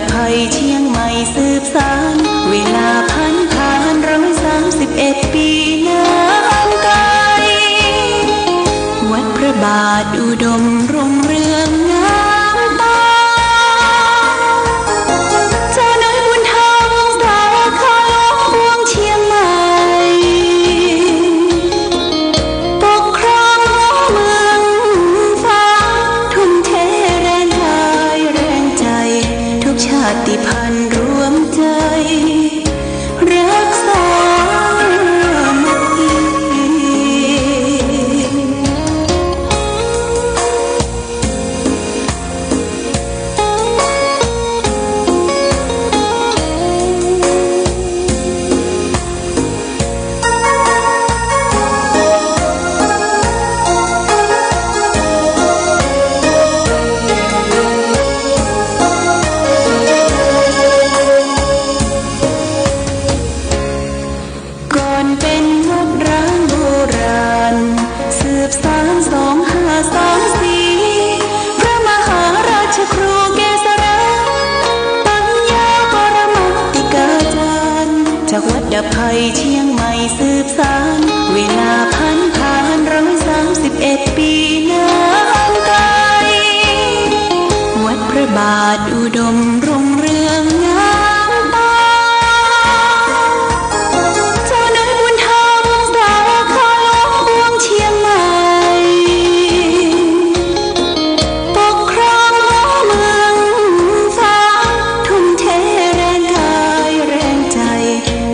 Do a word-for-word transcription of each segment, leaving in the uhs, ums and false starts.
ภัยเชียงใหม่สืบสาน เวลาผ่านผ่านร้อยสามสิบเอ็ดปีนานไกล วัดพระบาทอุดมรุ่งเรืองงามตา เจ้าน้อยบุญธรรมสาขาหลวงเชียงใหม่ ปกครองหัวเมืองฟ้า ทุ่มเทแรงกายแรงใจ ทุกชาติพันธุ์รวมใจ รักสามัคคี ก่อนเป็นวัดร้างโบราณ สืบสานสองห้าสามสี่ พระมหาราชครูเกษรา ปัญญาปรมาติกาจารย์ จากวัดดาบไพรเชียงใหม่สืบสาน เวลาผ่านผ่านร้อยสามสิบเอ็ดปีนานไกล วัดพระบาทอุดมรุ่งเรืองงามตา เจ้าน้อยบุญธรรมสาขาหลวงเชียงใหม่ ปกครองหัวเมืองฟ้า ทุ่มเทแรงกายแรงใจ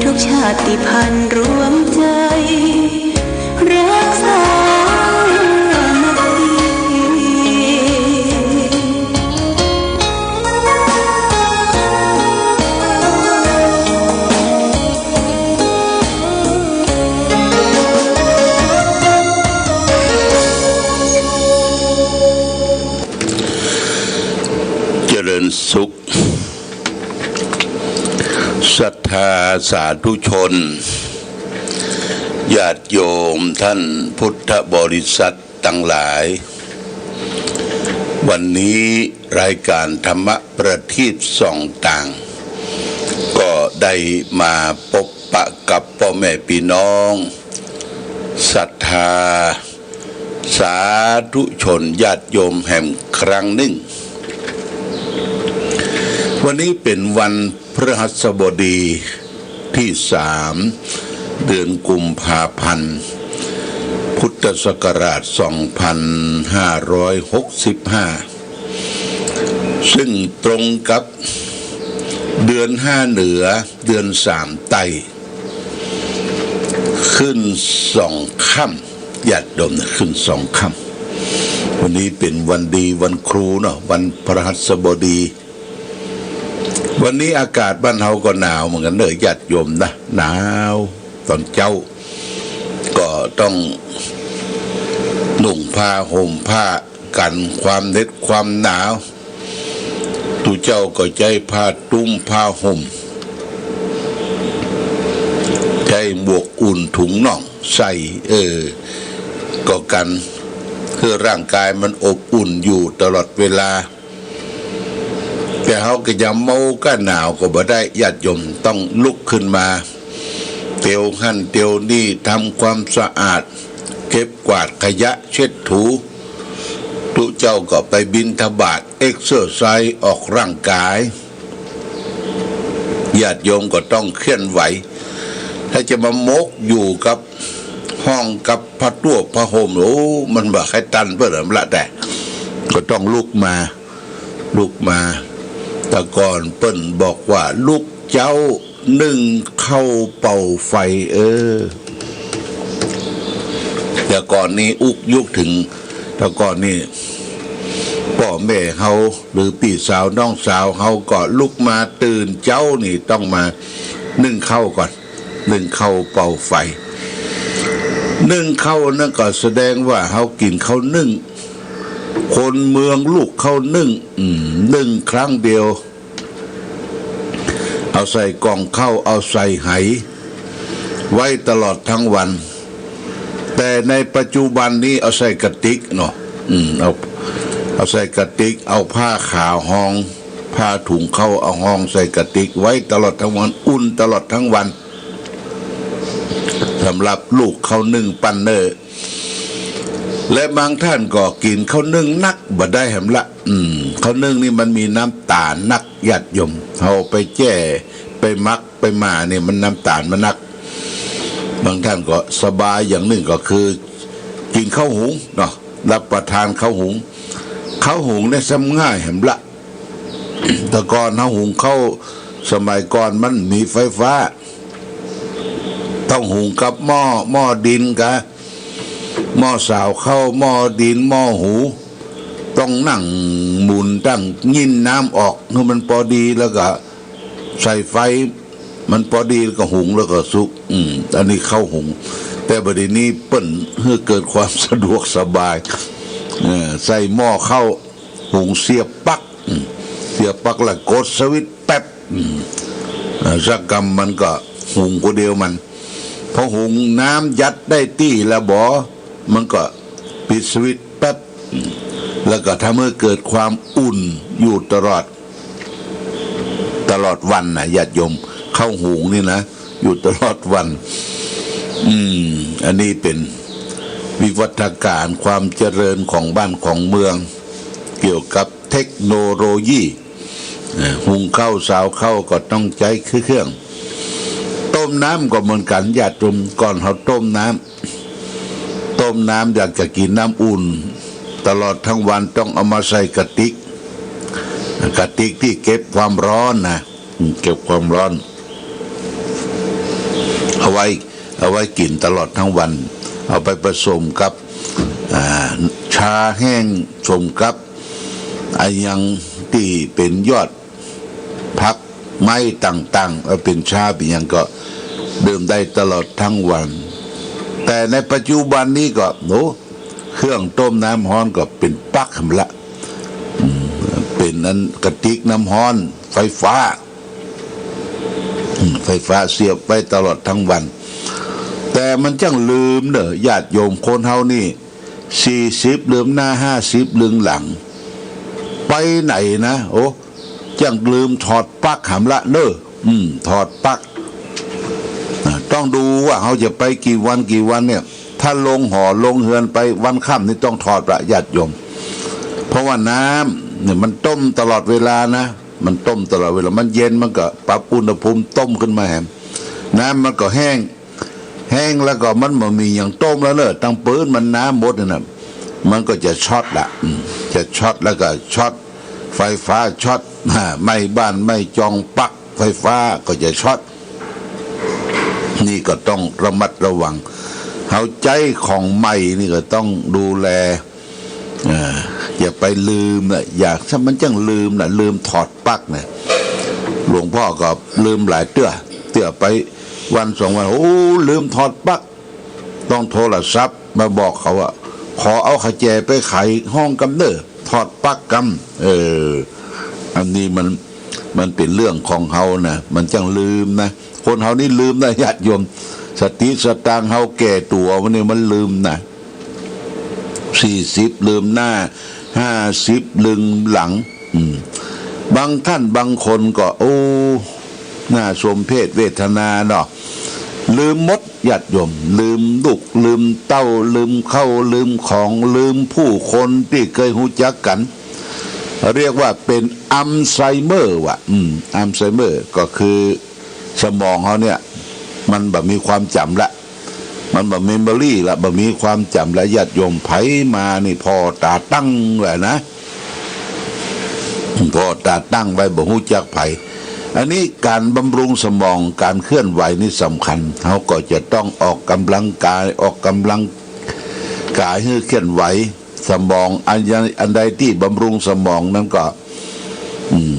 ทุกชาติพันธุ์รวมใจ รักสามัคคี เจริญสุข ศรัทธาสาธุชน ญาติโยมท่านพุทธบริษัทตังหลาย วันนี้รายการธรรมะประทีปส่องต่าง ก็ได้มาปบปะกับป้อแม่ปี้น้อง ศรัทธา สาธุชนญาติโยมแหมครั้งนึ่ง วันนี้เป๋นวันพฤหัสบดีตี้สาม เดือนกุมภาพันธ์ พุทธศักราชสองพันห้าร้อยหกสิบห้า ซึ่งตรงกับเดือนห้าเหนือ เดือนสามใต้ ขึ้นสองค่ำ ญาติโยมนะ ขึ้นสองค่ำ วันนี้เป๋นวันดีวันครูเนาะ วันพฤหัสบดี วันนี้อากาศบ้านเฮาก็หนาวเหมือนกั๋นเน่อ ญาติโยมนะ หนาว ต๋อนเจ๊า ก็ต้องนุ่งผ้าห่มผ้ากั๋นความเหน็บความหนาว ตุ๊เจ้าก็ใจ๊ผ้าตุ้มผ้าห่ม ใจ๊หมวกอุ่นถุงน่องใส่ เออ ก็กั๋นหื้อร่างกายมันอบอุ่นอยู่ตลอดเวลา แต่เฮาก็จะเมาก้าหนาวก็บ่ได้ ญาติโยมต้องลุกขึ้นมา เตียวหั้นเตียวนี่ ทำความสะอาด เก็บกวาดขยะเช็ดถู ตุ๊เจ้าก็ไปบิณฑบาต เอ็กเซอร์ไซส์ออกร่างกาย ญาติโยมก็ต้องเคลื่อนไหว ถ้าจะมาหมกอยู่กับห้องกับผ้าตั้วผ้าห่ม โอ้ มันบ่ใค่ตันเปิ้นละ แต่ก็ต้องลุกมา ลุกมา แต่ก่อนเปิ้นบอกว่าลุกเจ๊านึ่งข้าวเป่าไฟ เออ แต่ก่อนนี้อุกยุกถึง แต่ก่อนนี้ป้อแม่เฮาหรือปี้สาวน้องสาวเฮาก็ลุกมาตื่นเจ๊านี่ต้องมานึ่งข้าวก่อน นึ่งข้าวเป่าไฟ นึ่งข้าวนั่นก็แสดงว่าเฮากิ๋นข้าวนึ่ง คนเมืองลุกข้าวนึ่ง อืม นึ่งครั้งเดียว เอาใส่ก่องข้าว เอาใส่ไหไว้ตลอดทั้งวัน แต่ในปัจจุบันนี้เอาใส่กระติกเนาะ อืม เอา เอาใส่กระติก เอาผ้าขาวฮอง ผ้าถุงข้าวเอาห่อใส่กระติกไว้ตลอดทั้งวัน อุ่นตลอดทั้งวัน สำหรับลูกข้าวนึ่งปั้นเน่อ และบางท่านก็กิ๋นข้าวนึ่งนักบ่ได้แหมละ อืม ข้าวนึ่งนี่มันมีน้ำต๋าลนัก ญาติโยม เฮาไปแจ้ ไปหมัก ไปหม่าเนี่ยมันน้ำต๋าลมันนัก บางท่านก็สบายอย่างนึ่งก็คือกิ๋นข้าวหุงเนาะ รับประทานข้าวหุง ข้าวหุงเนี่ยซ้ำง่ายแหมละ แต่ก่อนเฮาหุงข้าว สมัยก่อนมันมีไฟฟ้า ต้องหุงกับหม้อ หม้อดินกะ หม้อสาวข้าว หม้อดิน หม้อหู ต้องนั่งหมุนตั้ง งิ้นน้ำออกหื้อมันปอดี แล้วก็ใส่ไฟ มันปอดีแล้วก็หุงแล้วก็สุก อืม อันนี้ข้าวหุง แต่บัดนี้เปิ้นหื้อเกิดความสะดวกสบาย เออ ใส่หม้อข้าว หุงเสียบปลั๊ก อืม เสียบปลั๊กแล้วกดสวิตช์แป๊บ อืม อ่า สักกำมันก็หุงคนเดียวมัน พอหุงน้ำยัดได้ตี้แล้วบ่ มันก็ปิดสวิตช์แป๊บ อืม แล้วก็ทำให้เกิดความอุ่นอยู่ตลอด ตลอดวันนะ ญาติโยม ข้าวหุงนี่นะ อยู่ตลอดวัน อืม อันนี้เป๋นวิวัฒนาการความเจริญของบ้านของเมือง เกี่ยวกับเทคโนโลยี เอ่อ หุงข้าวสาวข้าวก็ต้องใจ๊เครื่อง ต้มน้ำก็เหมือนกั๋น ญาติโยม ก่อนเฮาต้มน้ำ ต้มน้ำอยากจะกิ๋นน้ำอุ่น ตลอดทั้งวันต้องเอามาใส่กระติก กระติกตี้เก็บความร้อนนะ อืม เก็บความร้อน เอาไว้ เอาไว้กิ๋นตลอดทั้งวัน เอาไปผสมกับ อ่า ชาแห้ง ผสมกับอะหยังตี้เป๋นยอด ผักไม้ต่างๆ เอาเป๋นชาเป๋นหยังก็ดื่มได้ตลอดทั้งวัน แต่ในปัจจุบันนี้ก็ โอ้ เครื่องต้มน้ำฮ้อนก็เป๋นปลั๊กแหมละ อืม เป๋นอันกระติกน้ำฮ้อนไฟฟ้า อืม ไฟฟ้าเสียบไว้ตลอดทั้งวัน แต่มันจั้งลืมเน่อ ญาติโยม คนเฮานี่ สี่สิบลืมหน้า ห้าสิบลืมหลัง ไปไหนนะ โอ้ จั้งลืมถอดปลั๊กแหมละเน่อ อืม ถอดปลั๊ก อ่า ต้องดูว่าเฮาจะไปกี่วันกี่วันเนี่ย ถ้าลงหอลงเฮือนไปวันค่ำนี่ต้องถอดละ ญาติโยม เพราะว่าน้ำเนี่ยมันต้มตลอดเวลานะ มันต้มตลอดเวลา มันเย็นมันก็ปรับอุณหภูมิต้มขึ้นมาแหม น้ำมันก็แห้ง แห้งแล้วก็มันบ่มีหยังต้มแล้วเน่อ ตังปื๊ดมันน้ำหมดนั่นน่ะ มันก็จะช็อตละ อืม จะช็อตแล้วก็ช็อต ไฟฟ้าช็อต ไหม้บ้านไหม้จองปลั๊กไฟฟ้าก็จะช็อต นี่ก็ต้องระมัดระวัง เฮาใจ๊ของใหม่นี่ก็ต้องดูแล เอ่อ อย่าไปลืมนะ อย่า ถ้ามันจั้งลืมนะ ลืมถอดปลั๊กนะ หลวงพ่อก็ลืมหลายเตื้อ เตื้อไปวันสองวัน โอ้ ลืมถอดปลั๊ก ต้องโทรศัพท์มาบอกเขาว่า ขอเอาขะแจไปไขห้องกำเน่อ ถอดปลั๊กกำ เออ อันนี้มัน มันเป๋นเรื่องของเฮานะ มันจั้งลืมนะ คนเฮานี่ลืมนะ ญาติโยม สติสตางค์เฮาแก่ตั๋วมานี่มันลืมนะ สี่สิบลืมหน้า ห้าสิบลืมหลัง อืม บางท่านบางคนก็ โอ้ น่าสมเพชเวทนาเนาะ ลืมหมด ญาติโยม ลืมลูก ลืมเต้า ลืมข้าว ลืมของ ลืมผู้คนตี้เกยฮู้จักกั๋น เรียกว่าเป๋นอัลไซเมอร์ว่ะ อืม อัลไซเมอร์ก็คือสมองเฮาเนี่ย มันบ่มีความจ๋ำละ มันบ่เมมโมรี่ละ บ่มีความจ๋ำละ ญาติโยม ใผมานี่ผ่อต๋าตั้งไว้นะ ผ่อต๋าตั้งไว้ บ่ฮู้จักใผ อันนี้ก๋านบำรุงสมอง ก๋านเคลื่อนไหวนี่สำคัญ เฮาก็จะต้องออกกำลังกาย ออกกำลังกายหื้อเคลื่อนไหว สมองอันใด อันใดตี้บำรุงสมองนั้นก็ อืม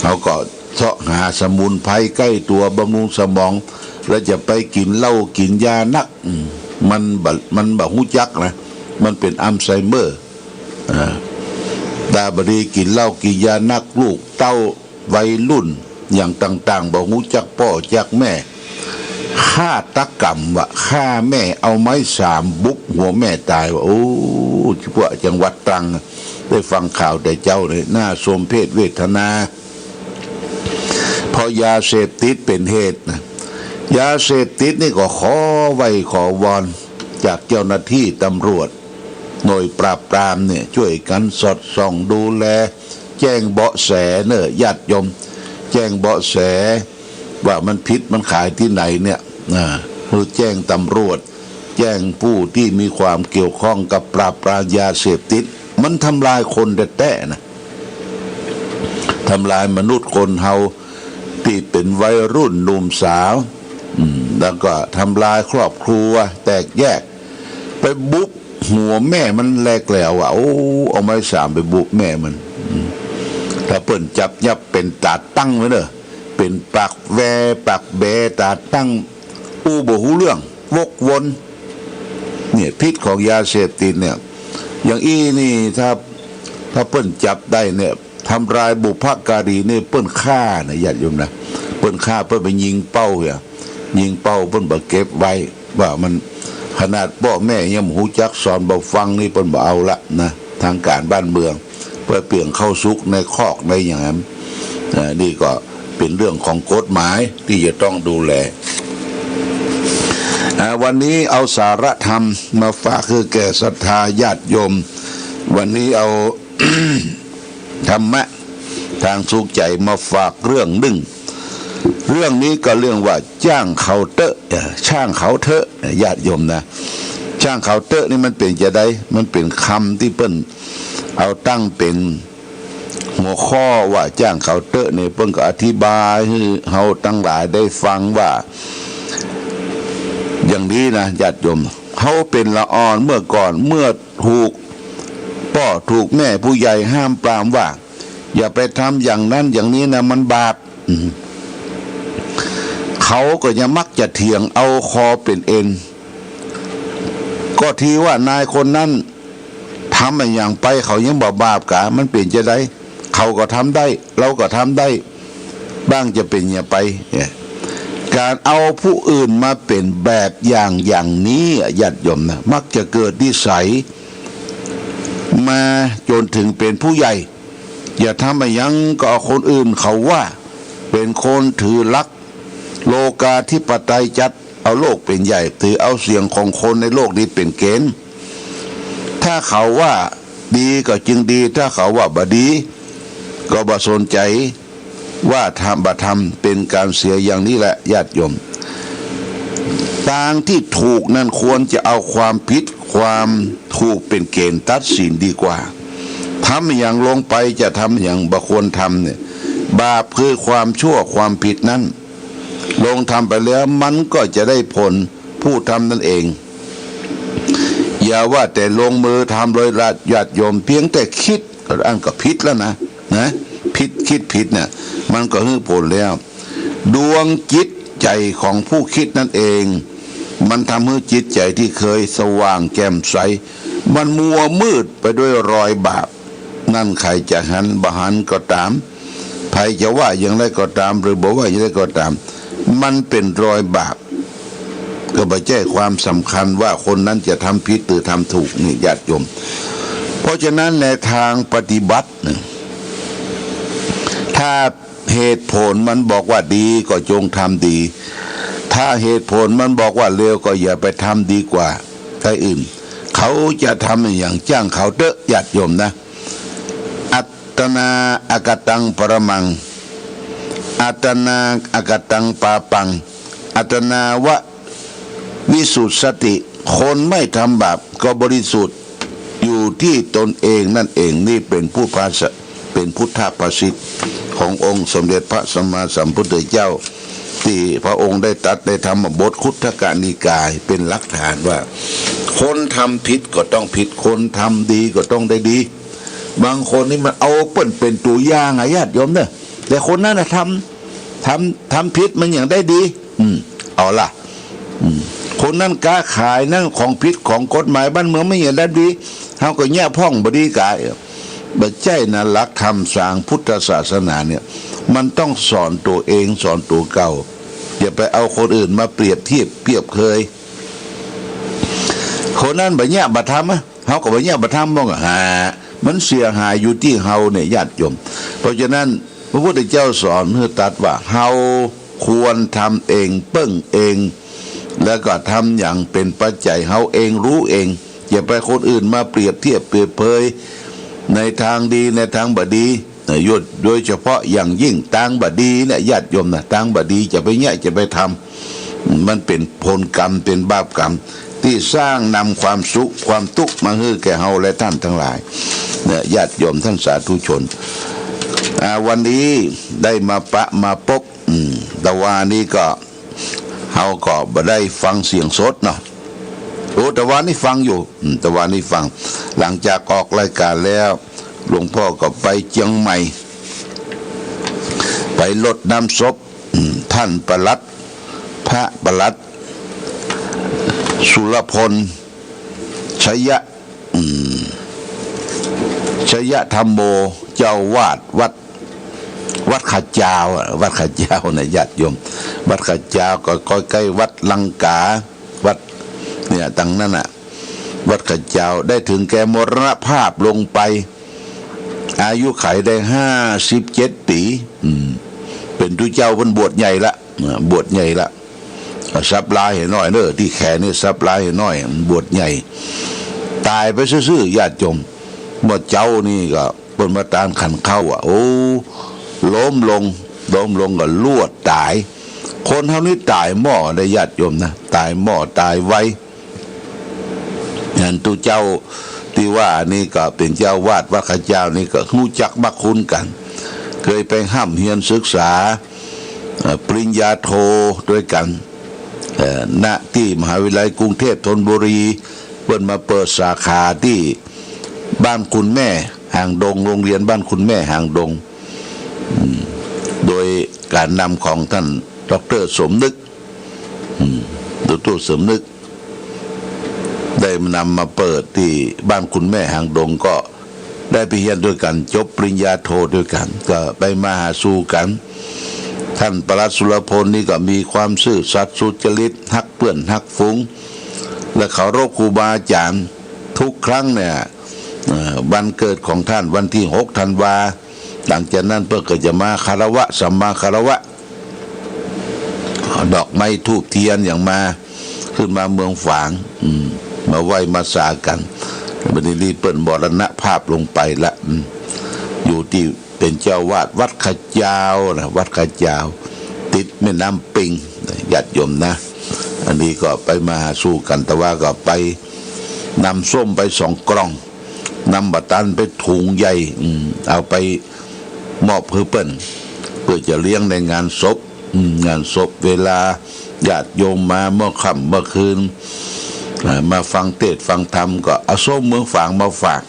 เฮาก็เซาะหาสมุนไพรใก้ตั๋วบำรุงสมอง แล้วจะไปกิ๋นเหล้ากิ๋นยานัก อืม มันบ่ มันบ่ฮู้จักนะ มันเป๋นอัลไซเมอร์ อ่า ต๋าบ่ดีกิ๋นเหล้ากิ๋นยานัก ลูกเต้าวัยรุ่นอย่างต่างๆ บ่ฮู้จักป้อจักแม่ ฆาตกรรมว่ะ ฆ่าแม่ เอาไม้สามบุบหัวแม่ตายว่ะ โอ้ ตี้พวกจังหวัดตรัง ได้ฟังข่าวแต่เจ๊าเลย น่าสมเพชเวทนา ราะยาเสพติดเป๋นเหตุนะ ยาเสพติดนี่ก็ขอไหว้ขอวอนจากเจ้าหน้าตี้ตำรวจ หน่วยปราบปรามเนี่ย จ้วยกั๋นสอดส่องดูแล แจ้งเบาะแสเน่อญาติโยม แจ้งเบาะแสว่ามันผิดมันขายตี้ไหนเนี่ย อ่า หื้อแจ้งตำรวจ แจ้งผู้ตี้มีความเกี่ยวข้องกับปราบปรามยาเสพติด มันทำลายคนแต๊ๆ นะ ทำลายมนุษย์คนเฮาตี้เป๋นวัยรุ่นหนุ่มสาว อืม แล้วก็ทำลายครอบครัวแตกแยก ไปบุบหัวแม่มันแหลกแล้วอะ โอ้ เอาไม้สามไปบุบแม่มัน อืม ถ้าเปิ้นจับยับเป๋นต๋าตั้งไว้เน่อ เป๋นปากแวปากแบต๋าตั้ง อู้บ่ฮู้เรื่อง วกวน เนี่ย พิษของยาเสพติดเนี่ย อย่างอี้นี่ ถ้า ถ้าเปิ้นจับได้เนี่ย ทำลายบุพการีนี่ เปิ้นฆ่านะ ญาติโยมนะ เปิ้นฆ่า เปิ้นไปยิงเป้าเหีย ยิงเป้า เปิ้นบ่เก็บไว้ ว่ามัน ขนาดป้อแม่ยังบ่ฮู้จักสอนบ่ฟังนี่ เปิ้นบ่เอาละนะ ทางก๋านบ้านเมือง เปิ้นเปลี่ยนเข้าสุกในคอกในอย่างนั้น อ่า นี่ก็เป๋นเรื่องของกฎหมายตี้จะต้องดูแล อ่า วันนี้เอาสาระธรรมมาฝากหื้อแก่ศรัทธาญาติโยม วันนี้เอา ธรรมะตางสุขใจ๋มาฝากเรื่องหนึ่ง เรื่องนี้ก็เรื่องว่าจ้างเขาเต๊อะ เอ่อ จ้างเขาเต๊อะ ญาติโยมนะ จ้างเขาเต๊อะนี่มันเป๋นจาใด มันเป๋นกำตี้เปิ้นเอาตั้งเป๋นหัวข้อว่าจ้างเขาเต๊อะนี่ เปิ้นก็อธิบายหื้อเฮาตังหลายได้ฟังว่า อย่างนี้นะ ญาติโยม เฮาเป๋นละอ่อนเมื่อก่อน เมื่อถูกป้อถูกแม่ผู้ใหญ่ห้ามปรามว่า อย่าไปทำอย่างนั้นอย่างนี้นะ มันบาป อืม เขาก็ยังมักจะเถียงเอาคอเป๋นเอ็น ก็ทีว่านายคนนั้นทำอะหยังไป เขายังบ่บาปกา มันเป๋นจาใด เขาก็ทำได้ เฮาก็ทำได้ บ้างจะเป๋นหยังไป เนี่ย ก๋านเอาผู้อื่นมาเป๋นแบบอย่างอย่างนี้อะ ญาติโยมนะ มักจะเกิดนิสัยมาจ๋นเถิงเป๋นผู้ใหญ่ อย่าทำอะหยังก็เอาคนอื่นเขาว่า เป๋นคนถือหลักโลกาธิปไตยจัด เอาโลกเป๋นใหญ่ ถือเอาเสียงของคนในโลกนี้เป๋นเก๋ณฑ์ ถ้าเขาว่าดีก็จึงดี ถ้าเขาว่าบ่ดีก็บ่สนใจ๋ ว่าทำบ่ทำ เป๋นก๋านเสียอย่างนี้แหละ ญาติโยม ตางตี้ถูกนั้นควรจะเอาความผิดความถูกเป๋นเก๋ณฑ์ตัดสินดีกว่า ทำอะหยังลงไป จะทำอะหยังบ่ควรทำเนี่ย บาปคือความชั่วความผิดนั้น ลงทำไปแล้วมันก็จะได้ผลผู้ทำนั่นเอง อย่าว่าแต่ลงมือทำเลยละญาติโยม เพียงแต่คิด อันก็ผิดแล้วนะ นะ ผิด คิดผิดน่ะ มันก็หื้อผลแล้ว ดวงจิตใจ๋ของผู้คิดนั่นเอง มันทำหื้อจิตใจ๋ตี้เคยสว่างแจ่มใส มันมัวมืดไปด้วยรอยบาป นั้นใผจะหันบ่หันก็ต๋าม ใผจะว่าอย่างไรก็ต๋าม หรือบ่ว่าอย่างไรก็ต๋าม มันเป๋นรอยบาป ก็บ่ใจ้ความสำคัญว่าคนนั้นจะทำผิดหรือทำถูกนี่ ญาติโยม เพราะฉะนั้นในตางปฏิบัตินะ ถ้าเหตุผลมันบอกว่าดีก็จงทำดี ถ้าเหตุผลมันบอกว่าเลวก็อย่าไปทำดีกว่า ใครอื่น เขาจะทำอะหยังจ้างเขาเต๊อะ ญาติโยมนะ อัตตานา อากตัง ปรมัง อัตตานา อากตัง ปาปัง อัตตานาวะ วิสุทธิ คนไม่ทำบาปก็บริสุทธิ์อยู่ที่ตนเองนั่นเอง นี่เป๋นพุทธภาษา เป๋นพุทธภาษิตขององค์สมเด็จพระสัมมาสัมพุทธเจ้า ตี้พระองค์ได้ตรัสในธรรมบทคุตทกนิกาย เป๋นหลักฐานว่า คนทำผิดก็ต้องผิด คนทำดีก็ต้องได้ดี บางคนนี่มันเอาเปิ้นเป๋นตั๋วอย่างอะญาติโยมเน่อ แต่คนนั้นน่ะทำ ทำ ทำผิดมันยังได้ดี อืม เอาล่ะ อืม คนนั้นก๊าขายนั่นของผิดของกฎหมายบ้านเมืองมันยังได้ดี เฮาก็เยียะพ่องบ่ดีกา บ่ใจ้นะ หลักธรรมตางพุทธศาสนาเนี่ย มันต้องสอนตั๋วเอง สอนตั๋วเก่า อย่าไปเอาคนอื่นมาเปรียบเทียบเปรียบเปย คนนั้นบ่เยียะบ่ทำอะ เฮาก็บ่เยียะบ่ทำ บ่ก็หา มันเสียหายอยู่ตี้เฮาเนี่ยญาติโยม เพราะฉะนั้น พระพุทธเจ้าสอนหื้อตรัสว่า เฮาควรทำเอง เปิ้งเอง แล้วก็ทำอย่างเป๋นปัจจัยเฮาเอง ฮู้เอง อย่าไปคนอื่นมาเปรียบเทียบเปรียบเปย ในตางดี ในตางบ่ดี นะ โดยเฉพาะอย่างยิ่งตางบ่ดีเนี่ย ญาติโยมนะ ตางบ่ดีจะไปเยียะ จะไปทำ มันเป๋นผลกรรม เป๋นบาปกรรม ตี้สร้างนำความสุข ความตุ๊กข์มาหื้อแก่เฮาและต้านตังหลาย เนี่ย ญาติโยมต้านสาธุชน อ่า วันนี้ได้มาปะมาปบ อืม ตะวานี้ก็ เฮาก็บ่ได้ฟังเสียงสดเนาะ โอ้ ตะวานี้ฟังอยู่ อืม ตะวานี้ฟัง หลังจากออกรายก๋านแล้ว หลวงป้อก็ไปเจียงใหม่ ไปรดน้ำศพ อืม ต้านปลัด พระปลัด สุรพล ชยะ อืม ชยธรรมโม เจ้าอาวาสวัด วัดขะจาวอะ วัดขะจาวนะ ญาติโยม วัดขะจาวก็ใก้ๆ วัดลังกา วัด เนี่ย ตางนั้นน่ะ วัดขะจาว ได้ถึงแก่มรณภาพลงไป อายุขัยได้ห้าสิบเจ็ดปี๋ อืม เป๋นตุ๊เจ้า เปิ้นบวชใหญ่ละ อ่า บวชใหญ่ละ สับลายหื้อหน้อยเน่อ ตี้แขนนี่สับลายหื้อหน้อย บวชใหญ่ ต๋ายไปซื่อๆ ญาติโยม เมื่อเจ๊านี่ก็เปิ้นมาตานขันข้าวอะ โอ้ ล้มลง ล้มลงก็ลวดต๋าย คนเฮานี่ต๋ายหม้อนะ ญาติโยมนะ ต๋ายหม้อ ต๋ายไว อันตุ๊เจ้าตี้ว่านี่ก็เป๋นเจ้าอาวาสวัดขะจาวนี่ก็ฮู้จักมักคุ้นกั๋น เกยไปฮ่ำเฮียนศึกษา เอ่อ ปริญญาโทตวยกั๋น เอ่อ ณ ตี้มหาวิทยาลัยกรุงเทพธนบุรี เปิ้นมาเปิดสาขาตี้บ้านคุณแม่หางดง โรงเรียนบ้านคุณแม่หางดง อืม โดยก๋านนำของต้านด็อกเตอร์สมนึก อืม ด็อกเตอร์สมนึก ได้นำมาเปิดตี้บ้านคุณแม่หางดง ก็ได้ไปเฮียนตวยกั๋น จบปริญญาโทตวยกั๋น ก็ไปมาหาสู่กั๋น ต้านปลัดสุรพลนี่ก็มีความซื่อสัตย์สุจริต ฮักเปื้อนฮักฝูง และเคารพครูบาอาจ๋ารย์ ทุกครั้งเนี่ย เอ่อ วันเกิดของต้านวันตี้หกธันวา หลังจากนั้นเปิ้นก็จะมาคารวะ สัมมาคารวะ ดอกไม้ธูปเตียนหยังมา ขึ้นมาเมืองฝาง อืม มาไหว้มาสากั๋น บัดนี้เปิ้นมรณภาพลงไปละ อืม อยู่ตี้เป๋นเจ้าอาวาสวัดขะจาวนะ วัดขะจาว ติดแม่น้ำปิง ญาติโยมนะ อันนี้ก็ไปมาหาสู่กั๋น ตะวาก็ไปนำส้มไปสองกล่อง นำบ่าตันไปถุงใหญ่ อืม เอาไปมอบหื้อเปิ้น เปื้อจะเลี้ยงในงานศพ อืม งานศพ เวลาญาติโยมมาเมื่อค่ำเมื่อคืน อ่า มาฟังเตสน์ฟังธรรม ก็เอาส้มเมืองฝางมาฝาก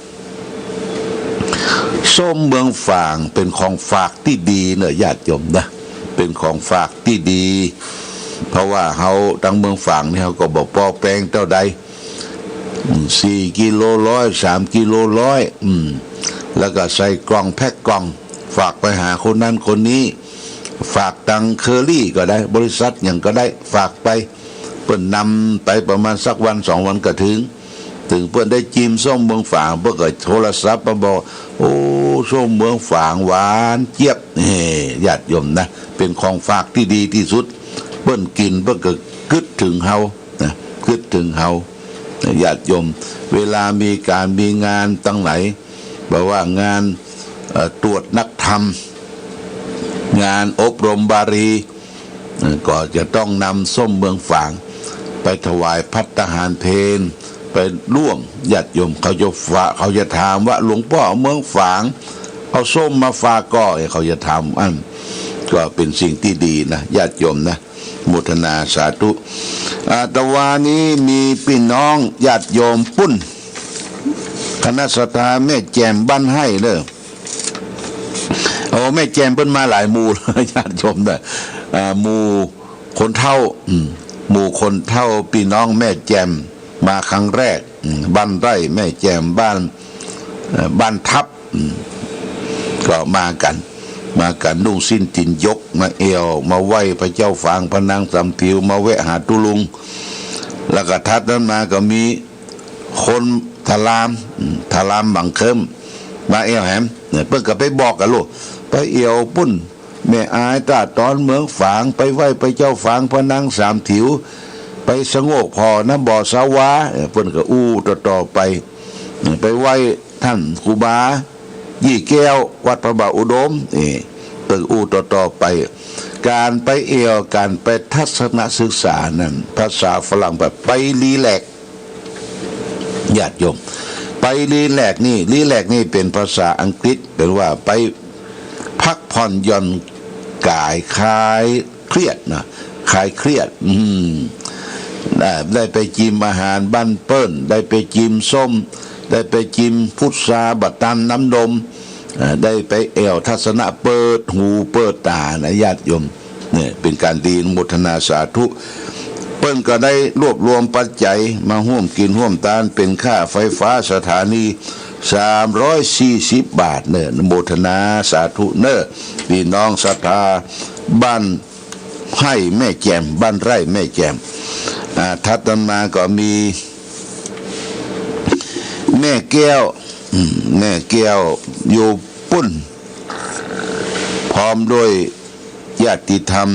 ส้มเมืองฝางเป๋นของฝากตี้ดีเน่อ ญาติโยมนะ เป๋นของฝากตี้ดี เพราะว่าเฮาตางเมืองฝางนี่เฮาก็บ่ป้อแปงเต้าใด อืม สี่กิโลร้อย สามกิโลร้อย อืม แล้วก็ใส่กล่องแพ็คกล่อง ฝากไปหาคนนั้นคนนี้ ฝากตางเคอรี่ก็ได้ บริษัทหยังก็ได้ ฝากไป เปิ้นนำไปประมาณสักวันสองวันก็ถึง เถิงเปิ้นได้จิมส้มเมืองฝาง เปิ้นก็โทรศัพท์มาบอก โอ้ ส้มเมืองฝางหวานเจี๊ยบ เฮ้ ญาติโยมนะ เป๋นของฝากตี้ดีตี้สุด เปิ้นกิ๋นเปิ้นก็กึ๊ดเถิงเฮา นะ กึ๊ดเถิงเฮา ญาติโยม เวลามีก๋านมีงานตังไหน แบบว่างาน เอ่อ ตรวจนักธรรม งานอบรมบาลี เอ่อ ก็จะต้องนำส้มเมืองฝาง ไปถวายภัตตาหารเพล ไปล่วง ญาติโยม เขาจะฝาก เขาจะถามว่า หลวงป้อเมืองฝาง เอาส้มมาฝากก่อ เขาจะถามอั้น ก็เป๋นสิ่งตี้ดีนะ ญาติโยมนะ โมทนาสาธุ อ่า ตะวานี้มีปี้น้องญาติโยมปุ้น คณะศรัทธาแม่แจ่มบ้านไฮ่เน่อ โอ้ แม่แจ่มเปิ้นมาหลายหมู่ ญาติโยมเน่อ อ่า หมู่คนเฒ่า อืม หมู่คนเฒ่าปี้น้องแม่แจ่มมาครั้งแรก อืม บ้านไฮ่แม่แจ่ม บ้าน เอ่อ บ้านทับ อืม ก็มากั๋น มากั๋นนุ่งสิ้นตีนยก มาแอ่ว มาไหว้พระเจ้าฝาง พระนางสำผิว มาแวะหาตุ๊ลุง แล้วก็ถัดนั้นมาก็มีคนทะลาม อืม ทะลามบังเคิม มาแอ่วแหม เนี่ย เปิ้นก็ไปบอกกั๋นลูก ไปแอ่วปุ้น แม่อาย ต้าต๋อน เมืองฝาง ไปไหว้พระเจ้าฝางพระนางสามถิว ไปสงบผ่อน้ำบ่อสาวา เออ เปิ้นก็อู้ต่อๆ ไป ไปไหว้ต้านครูบายี่แก้ว วัดพระบาทอุดม เออ เปิ้นอู้ต่อๆ ไป ก๋านไปแอ่ว ก๋านไปทัศนศึกษานั้น ภาษาฝรั่งว่าไปรีแลกซ์ ญาติโยม ไปรีแลกซ์นี่ รีแลกซ์นี่เป๋นภาษาอังกฤษ แปลว่าไปพักผ่อนหย่อนก๋าย คลายเครียดนะ คลายเครียด อืม อ่า ได้ไปจิมอาหารบ้านเปิ้น ได้ไปจิมส้ม ได้ไปจิมพุทรา บ่าตัน น้ำนม อ่า ได้ไปแอ่วทัศนะ เปิดหูเปิดต๋านะ ญาติโยม เนี่ย เป๋นก๋านดี อนุโมทนาสาธุ เปิ้นก็ได้รวบรวมปัจจัยมาฮ่วมกิ๋นฮ่วมตาน เป๋นค่าไฟฟ้าสถานี สามร้อยสี่สิบบาทเน่อ อนุโมทนาสาธุเน่อ ปี้น้องศรัทธา บ้านไฮ่แม่แจ่ม บ้านไฮ่แม่แจ่ม อ่า ถัดมาก็มีแม่แก้ว อืม แม่แก้วอยู่ปุ้น พร้อมด้วย ญาติธรรม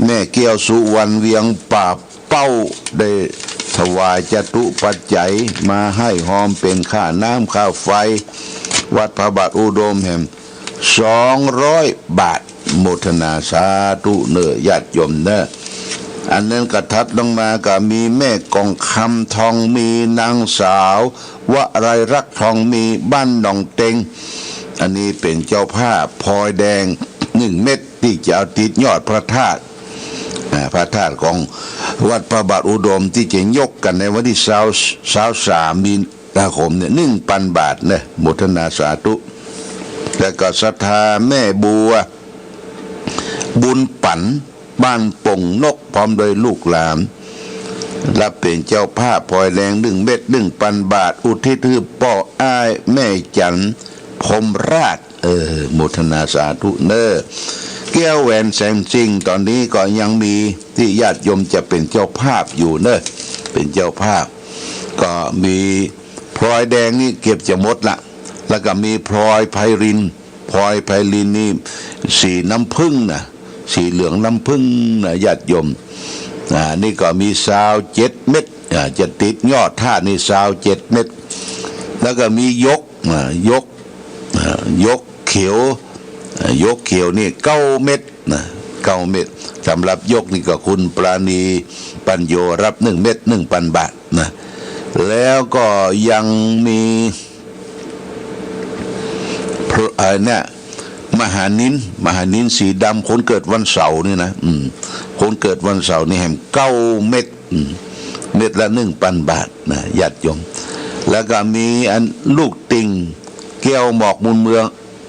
แม่แก้วสุวรรณ เวียงป่าเป้า ได้ถวายจตุปัจจัยมาฮ่วมเป๋นค่าน้ำค่าไฟ วัดพระบาทอุดมแหม สองร้อยบาท โมทนาสาธุเน่อ ญาติโยมเน่อ อันนั้นก็ถัดลงมาก็มีแม่กองคำทองมี นางสาววลัยรักษ์ทองมี บ้านหนองเต็ง อันนี้เป๋นเจ้าภาพพลอยแดงหนึ่งเม็ด ตี้จะเอาติดยอดพระธาตุ อ่า พระธาตุของวัดพระบาทอุดม ตี้จะยกกั๋นในวันตี้ซาว ซาวสามมีนาคมเนี่ย หนึ่งปันบาทเน่อ โมทนาสาธุ แล้วก็ศรัทธาแม่บัว บุญปั๋น บ้านป่งนก พร้อมด้วยลูกหลาน รับเป๋นเจ้าภาพพลอยแดงหนึ่งเม็ด หนึ่งปันบาท อุทิศหื้อป้ออ้ายแม่จั๋น พรหมราช เออ โมทนาสาธุเน่อ แก้วแหวนแสนสิ่ง ต๋อนนี้ก็ยังมีตี้ญาติโยมจะเป๋นเจ้าภาพอยู่เน่อ เป๋นเจ้าภาพ ก็มีพลอยแดงนี่เกือบจะหมดละ แล้วก็มีพลอยไพรินทร์ พลอยไพรินทร์นี่สีน้ำผึ้งนะ สีเหลืองน้ำผึ้งนะ ญาติโยม อ่า นี่ก็มีซาวเจ็ดเม็ด อ่า จะติดยอดธาตุนี่ซาวเจ็ดเม็ด แล้วก็มีหยก อ่า หยก อ่า หยกเขียว อ่า หยกเขียวนี่เก้าเม็ดนะ เก้าเม็ด สำหรับหยกนี่ก็คุณปราณีปัญโญ รับหนึ่งเม็ด หนึ่งปันบาทนะ แล้วก็ยังมี พระ เอ่อ เนี่ย มหานิน มหานินสีดำ คนเกิดวันเสาร์นี่นะ อืม คนเกิดวันเสาร์นี่แหมเก้าเม็ด อืม เม็ดละหนึ่งปันบาทนะ ญาติโยม แล้วก็มีอันลูกติ่ง แก้วหมอกมูลเมือง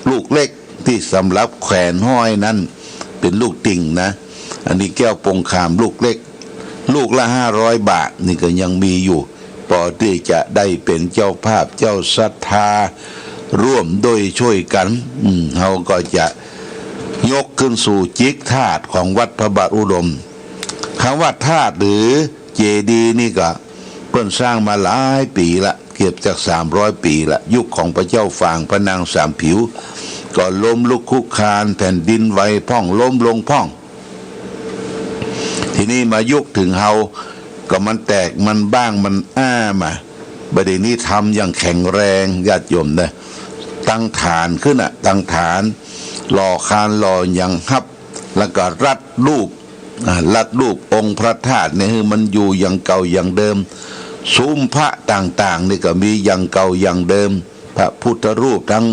ลูกเล็ก ตี้สำหรับแขวนห้อยนั้น เป๋นลูกติ่งนะ อันนี้แก้วปงคามลูกเล็ก ลูกละห้าร้อยบาท นี่ก็ยังมีอยู่ ปอตี้จะได้เป๋นเจ้าภาพเจ้าศรัทธา ร่วมด้วยช่วยกั๋น อืม เฮาก็จะยกขึ้นสู่จิกธาตุของวัดพระบาทอุดม กำว่าธาตุหรือเจดีย์นี่ก็เปิ้นสร้างมาหลายปี๋ละ เกือบจะสามร้อยปี๋ละ ยุคของพระเจ้าฝางพระนางสามผิว ก็ล้มลุกคลุกคลาน แผ่นดินไหวพ่อง ล้มลงพ่อง ทีนี้มายุคเถิงเฮา ก็มันแตก มันบ้าง มันอ้ามา บ่าเดี่ยวนี้ทำอย่างแข็งแรง ญาติโยมเน่อ ตั้งฐานขึ้นน่ะ ตั้งฐาน หล่อคานหล่อหยังฮับ แล้วก็รัดรูป อ่า รัดรูปองค์พระธาตุเนี่ย หื้อมันอยู่อย่างเก่าอย่างเดิม ซุ้มพระต่างๆ นี่ก็มีอย่างเก่าอย่างเดิม พระพุทธรูปทั้ง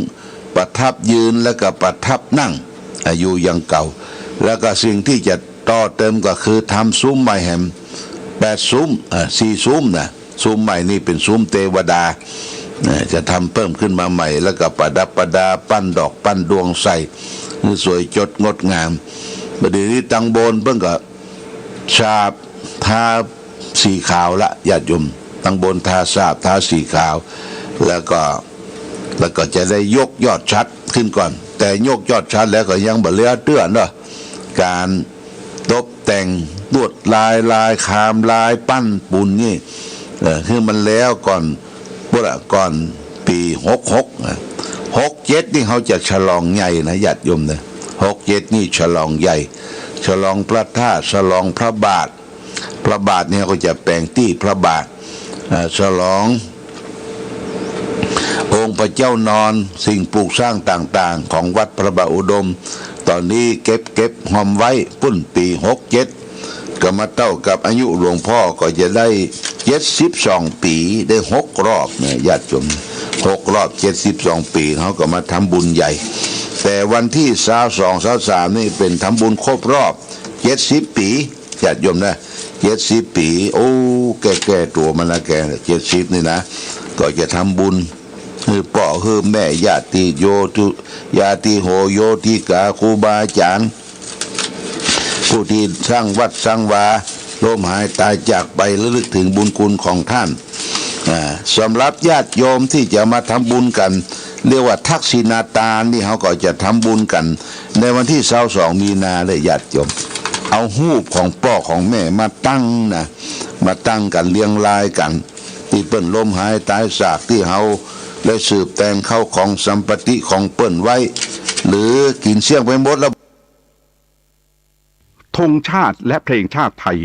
ประทับยืนแล้วก็ประทับนั่ง อ่า อยู่อย่างเก่า แล้วก็สิ่งตี้จะต่อเติมก็คือทำซุ้มใหม่แหม แปด ซุ้ม อ่า สี่ ซุ้มนะ ซุ้มใหม่นี่เป๋นซุ้มเตวดา อ่า จะทำเพิ่มขึ้นมาใหม่ แล้วก็ประดับประดา ปั้นดอกปั้นดวงใส่ หื้อสวยจดงดงาม บ่าเดี่ยวนี้ตังบนเปิ้นก็ สาบทาสีขาวละ ญาติโยม ตังบนทาสาบทาสีขาว แล้วก็ แล้วก็จะได้ยกยอดฉัตรขึ้นก่อน แต่ยกยอดฉัตรแล้วก็ยังบ่เหลือเตื้อเนาะ ก๋านตบแต่งลวดลาย ลายคาม ลายปั้นปูนนี่ เอ่อ หื้อมันแล้วก่อน พุ้นละ ก่อนปี๋หกหกนะ หก เจ็ดนี่เขาจะฉลองใหญ่นะญาติโยมนะ หกเจ็ดนี่ฉลองใหญ่ ฉลองพระธาตุ ฉลองพระบาท พระบาทเนี่ยเขาจะแป๋งตี้พระบาท เอ่อ ฉลององค์พระเจ้านอน สิ่งปลูกสร้างต่างๆ ของวัดพระบาทอุดม ต๋อนนี้เก็บ เก็บฮอมไว้ ปุ้นปี๋หกเจ็ด ก็มาเต้ากับอายุหลวงพ่อก็จะได้เจ็ดสิบสองปี๋ ได้หกรอบเนี่ยญาติโยม หกรอบเจ็ดสิบสองปี๋ เขาก็มาทำบุญใหญ่ แต่วันตี้ซาวสอง ซาวสามนี่เป๋นทำบุญครบรอบเจ็ดสิบปี๋ ญาติโยมนะ เจ็ดสิบปี๋ โอ้ แก่ๆ ตั๋วมันนะแก เจ็ดสิบนี่นะ ก็จะทำบุญ หื้อป้อหื้อแม่ ญาติโย ญาติโหโยติกา ครูบาอาจ๋ารย์ ผู้ตี้สร้างวัดสร้างวา ล้มหายต๋ายจากไป ระลึกเถิงบุญคุณของต้าน อ่า สำหรับญาติโยมตี้จะมาทำบุญกั๋น เรียกว่าทักษิณาตานนี่ เขาก็จะทำบุญกั๋น ในวันตี้ซาวสองมีนาเด้อญาติโยม เอาฮูปของป้อของแม่มาตั้งนะ มาตั้งกั๋นเรียงรายกั๋น ตี้เปิ้นล้มหายต๋ายจาก ตี้เขาได้สืบแตนเข้าของสัมปติของเปิ้นไว้ หรือกิ๋นเสี้ยงไปหมดแล้ว ธงชาติและเพลงชาติไทย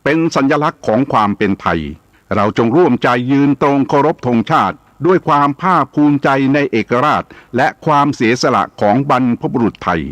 เป็นสัญลักษณ์ของความเป็นไทย เราจงร่วมใจยืนตรงเคารพธงชาติ ด้วยความภาคภูมิใจในเอกราชและความเสียสละของบรรพบุรุษไทย